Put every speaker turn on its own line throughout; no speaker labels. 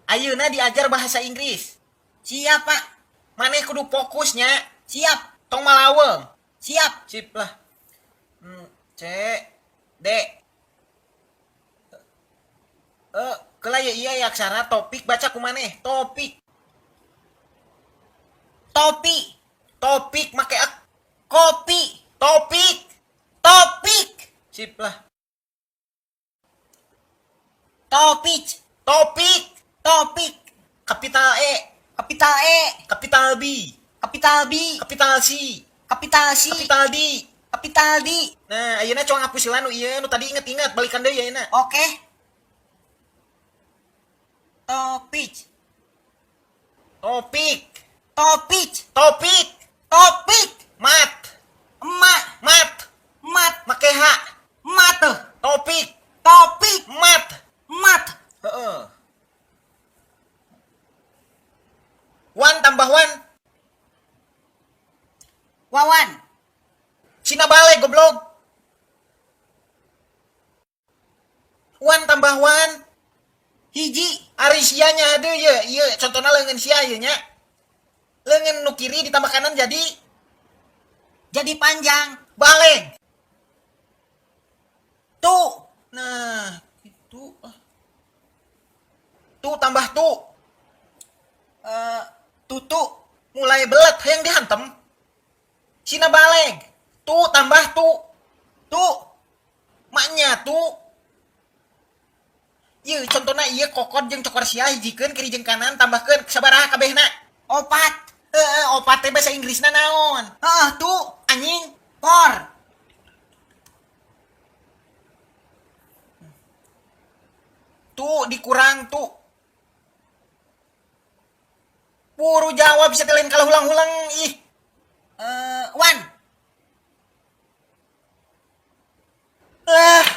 Ayeuna diajar bahasa Inggris.
Siap, Pak.
Maneh kudu fokusnya.
Siap.
Tong malaweng.
Siap.
Sip lah. C D E kela ya iya ya aksara topik baca ku maneh. Topik.
Topi.
Topik make ak.
Kopi.
Topik.
Topik.
Sip lah.
Topik.
Topik.
Topik.
Kapital E.
Kapital E.
Kapital B.
Kapital B.
Kapital C.
Kapital C.
Kapital D.
Kapital D.
Nah, ayeuna coba ngapus heula nu ieu nu tadi inget-inget balikan deui ayeuna.
Oke. Topik.
Topik.
Topik.
Topik.
Topik.
Mat.
Emak.
Mat.
Mat.
Make H.
Mat.
Topik.
Topik.
Mat.
Mat.
Heeh. Wan tambah wan.
Wawan.
Cina balik goblok. Wan tambah wan.
Hiji.
Ari sia nya aduh ye, ieu contohna leungeun sia ieu nya. Leungeun nu kiri ditambah kanan jadi
panjang.
Balik.
Tuh.
Nah, itu. Tuh tambah tuh.
Tutu.
Mulai belet hayang dihantem. Cina balik. Tuh tambah tuh.
Tuh.
Maknya tuh. Ieu contohna ieu kokod jeung cokor sia hijikeun kiri jeung kanan tambahkeun sabaraha kabehna?
Opat.
Heeh, opat teh bahasa Inggrisna naon?
Heeh, tuh.
Anjing.
Por.
Tuh dikurang tuh. Buru jawab bisa lain kalau ulang-ulang ih.
Wan.
Ah.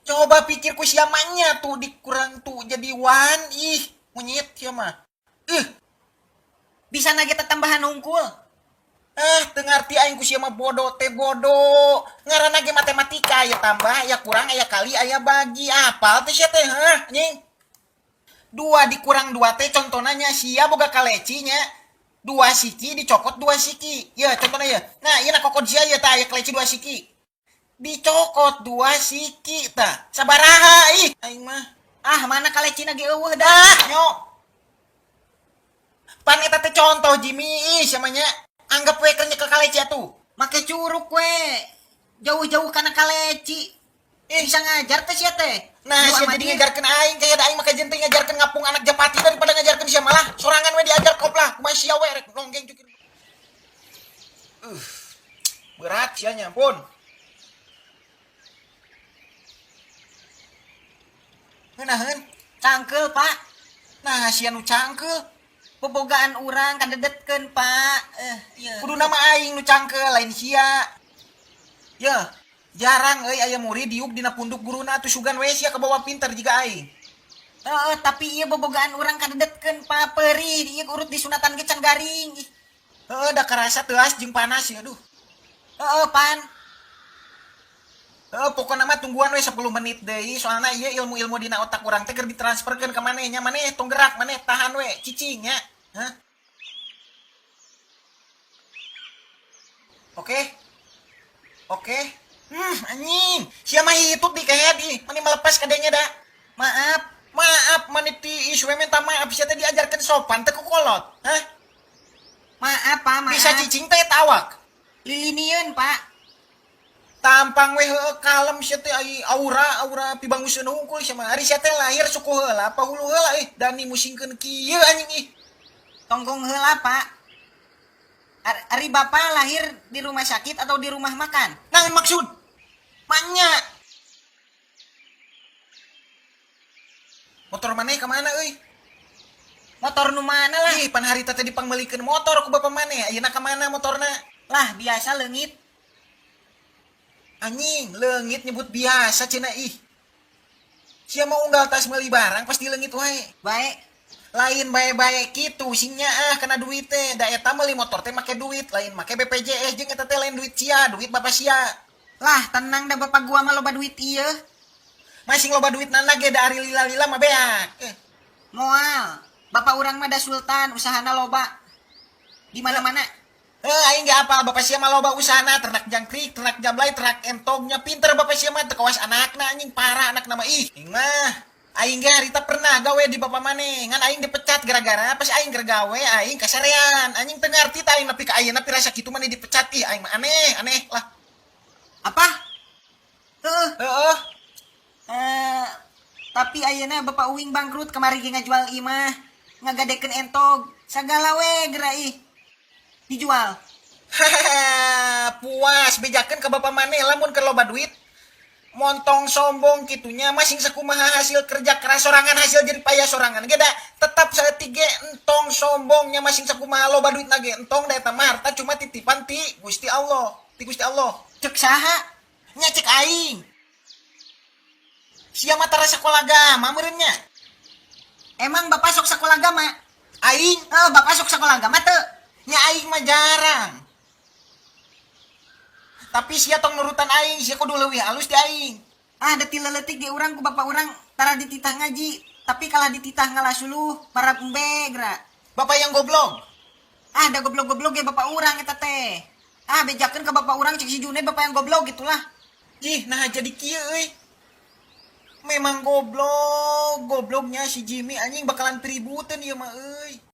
Coba pikir ku siamanya tuh dikurang tuh jadi wan ih monyet sia mah. Ih.
Bisa na kita tambahan unggul.
Ah, teu ngarti aing ku sia mah bodoh teh bodoh. Ngaranna ge matematika aya tambah, aya kurang, aya kali, aya bagi. Apal teh sia teh, hah, anjing. 2 dikurang 2 teh contohna nya sia boga kaleci nya. 2 siki dicokot 2 siki. Ya contohna ya. Nah, ieu na kokot sia ya tah aya kaleci 2 siki. Dicokot 2 siki tah. Sabaraha ih aing mah.
Ah, mana kalecina ge eueuh dah.
Ah, nyo. Pan eta teh contoh Jimmy ih sia mah nya. Anggap we keur nyekel kaleci atuh.
Make curug we. Jauh-jauh kana kaleci. Bisa ngajar teh sia teh.
Nah,
Lu
sia
sama
jadi
dia.
ngajarkeun aing kayak da aing mah kajen teh ngajarkeun ngapung anak japati daripada ngajarkeun sia malah sorangan we diajar kop lah. Kumaha sia we rek nonggeng cukir. Berat sia nya ampun. Ngeunaheun?
Cangkeul, Pak.
Nah, sia nu cangkeul.
Bobogaan urang kadedetkeun, Pak. Ieu.
Kudu nama aing nu cangkeul lain sia. Ya, jarang euy aya murid diuk dina punduk guruna atuh sugan we sia kabawa pinter jiga aing.
Heeh, tapi ieu bobogaan urang kadedetkeun, Pak. Perih, ieu urut disunatan ge can garing. Ih.
Heeh, da karasa teuas jeung panas ya, aduh.
Heeh, pan.
Heeh, pokona mah tungguan we 10 menit deui, soalna ieu ilmu-ilmu dina otak urang teh keur ditransferkeun ka maneh nya, maneh tong gerak, maneh tahan we, cicing nya. Hah? Oke. Oke. Anjing. Sia mah hitut di kayak di. Mani melepas kadenya da.
Maaf.
Maaf, mani tiis we minta maaf sia teh diajarkeun sopan teh ku kolot. Hah?
Maaf, Pak, maaf.
Bisa cicing teh tawak.
Lilinieun, Pak.
Tampang we heueuh kalem sia teh ai aura pibanguseun hungkul sia mah. Ari sia teh lahir suku heula apa hulu heula euy. Dani musingkeun kieu anjing ih.
Tonggong heula, Pak. Ari Bapak lahir di rumah sakit atau di rumah makan?
Naon maksud? Manya. Motor maneh ka mana euy?
Motor nu mana lah?
Ih, pan harita teh dipangmeulikeun motor ku bapak maneh. Ayeuna ka mana motorna?
Lah, biasa leungit.
Anjing, leungit nyebut biasa cenah ih. Sia mau unggal tas meuli barang pasti leungit wae.
Bae.
Lain bae-bae kitu singnya ah kana duit teh. Da eta meuli motor teh make duit, lain make BPJS jeung eta teh lain duit sia, duit bapak sia.
Lah, tenang dah bapak gua mah loba duit ieu.
Masing loba duit nana ge da ari lila-lila mah beak.
Moal. Bapak urang mah da sultan, usahana loba. Di mana-mana.
Eh, aing ge apal bapak sia mah loba usahana, ternak jangkrik, ternak jablay, ternak entognya. Pinter bapak sia mah, teu kawas anakna anjing, parah anakna mah ih. Aing mah aing ge harita pernah gawe di bapak maneh, ngan aing dipecat gara-gara pas aing keur gawe aing kasarean. Anjing teu ngarti tah aing nepi ka ayeuna pirasa kitu maneh dipecat, ih aing mah aneh, aneh lah.
Apa? Heeh.
Heeh.
Eh, tapi ayeuna bapak uing bangkrut, kamari ge ngajual imah, ngagadekeun entog, sagala we geura ih. Dijual.
Hahaha, puas bejakeun ke bapak maneh lamun keur loba duit. Montong sombong kitunya, masing sakumaha hasil kerja keras sorangan, hasil jerih payah sorangan ge da tetap saeutik ge entong sombongnya, masing sakumaha loba duit ge entong, da eta mah harta cuma titipan ti Gusti Allah, ti Gusti Allah.
Cek saha?
Nya cek aing. Sia mah tara sakola agama meureun nya.
Emang bapak sok sekolah agama?
Aing?
Eh, bapak sok sekolah agama teu?
Nya aing mah jarang. Tapi sia tong nurutan aing, sia kudu leuwih alus ti aing.
Ah, da ti leutik ge urang ku bapak urang tara dititah ngaji, tapi kalah dititah ngala suluh, marab embe geura.
Bapak yang goblok.
Ah, da goblok-goblok ge bapak urang eta teh. Ah, bejakeun ke bapak urang, cek si Junet bapak yang goblok gitulah.
Ih, nah jadi kieu euy. Memang goblok, gobloknya si Jimmy anjing, bakalan peributan ieu mah euy.